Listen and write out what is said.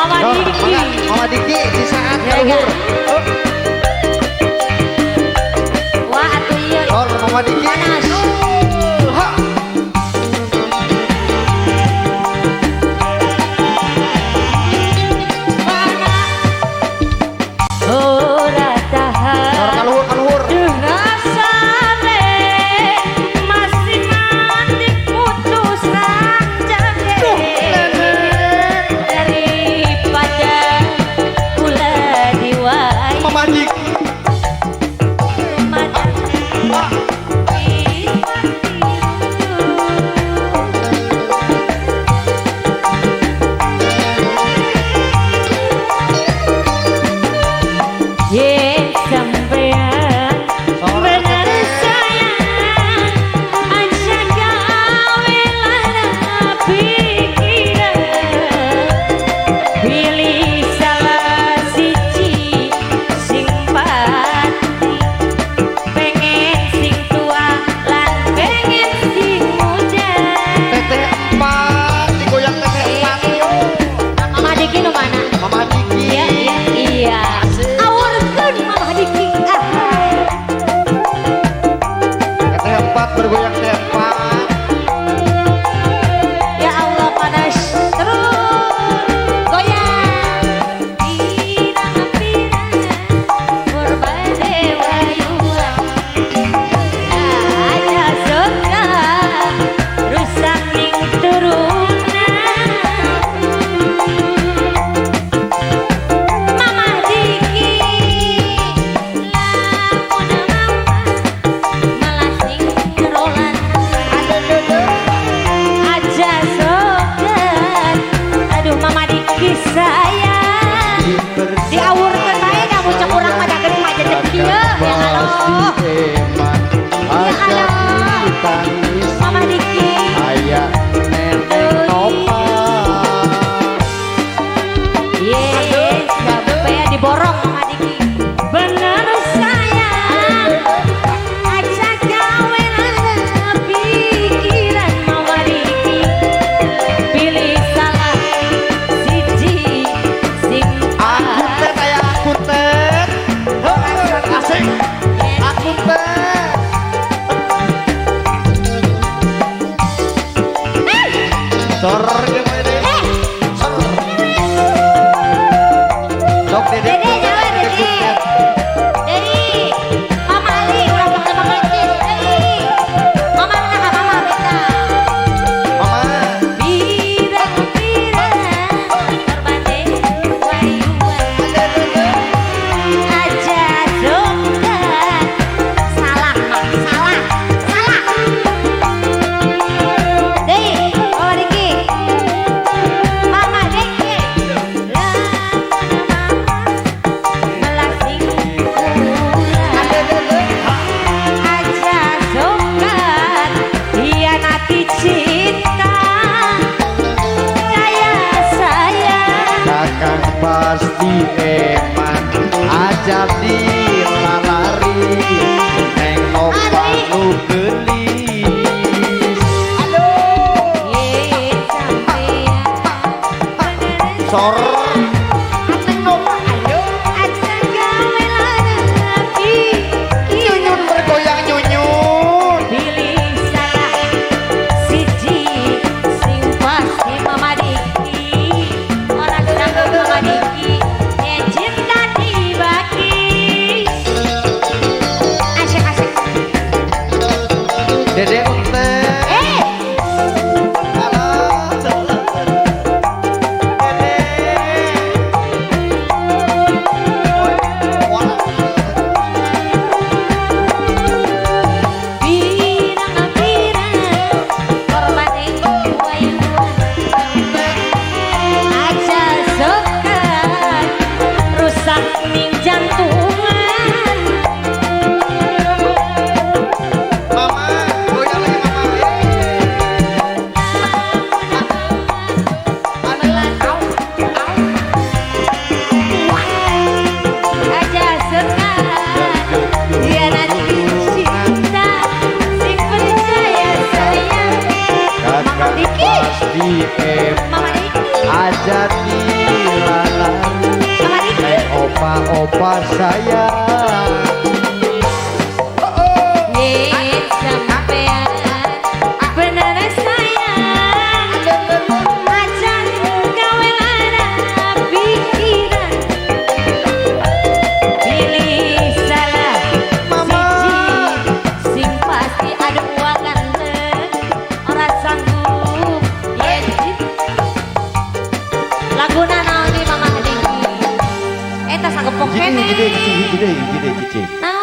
Mama Diki. Mama Diki di saat kaluhur. Wah, atuh ieu. Sor Mama Diki. Panas. Ha. Ora tahan. Sor kaluhur kaluhur. Duh rasane masih mandi putus ranjang. Daripada kula diwai. Mama Diki. Ye sampean bener sayang, aja gawe lara pikiran, pilih salah siji sing pati, pengen sing tua lan pengen sing muda. Teteh empat digoyang teteh empat. Mama Diki nu mana? Mama Diki. Iya iya iya. Awurkeun Mama Diki. Ah. Teteh empat bergoyang teteh empat. Ya Allah panas terus goyang. Pirang-pirang korbane wayuan. Aja suka rusak ning turunan. Mama Diki lamun mama malah sing rolan. Aja sokan. Aduh Mama Diki sayang. Diawurkeun bae da bocah urang mah da geuning mah jejeg kieu ya Allah. Ya Allah. Mama Diki. Ayah nenek Nova. Ye, sampai diborong Mama Diki. Bener sayang, aja gawe lara pikiran Mama Diki. Pilih salah siji sing Aku teh kayak aku teh. Asik. Aku teh. Sor gimana? Sor. Sok dede. Dede nyawa Dede. Dedi, Mama Ali ulah bakal bakal Dedi. Mama mana ka mama beta. Mama. Pirang-pirang korbane wayuan. Aja jokan. Salah, Mak, salah. Salah. Dedi, Mama Diki. Mama Diki. Lamun mama melas sing ulah. Aja jokan hianati cinta. Saya sayang. Kakang pasti eman aja dilalari neng Nova nu geulis. Aduh. Ye sampean bener Sor. Neng Nova ayo. aja gawe lara pikiran. Nyunyun bergoyang nyunyun. Pilih salah siji sing pasti Mama Diki. Ora sanggup Mama Diki yen cinta dibagi. Asik asik. Dede ente. Eh, Halo. Dede. Wah. Pirang-pirang korbane wayuan. Aja sokan rusak ning jantungan. Mama, goyang lagi mama. Melas aja sokan hianati cinta sing percaya sayang. Mama Kakang Diki. pasti eman Mama Diki. aja dilalari. Apa sayang? Oh, oh. Yen sampean bener sayang, aja gawe lara pikiran. Pilih salah Mama. siji sing pasti. Aduh, ganteng ora sanggup yen laguna naon nih, Mama Diki? Eta sanggup Hiji kene. Deui, hiji deui, hiji deui, hiji deui, hiji. Naon?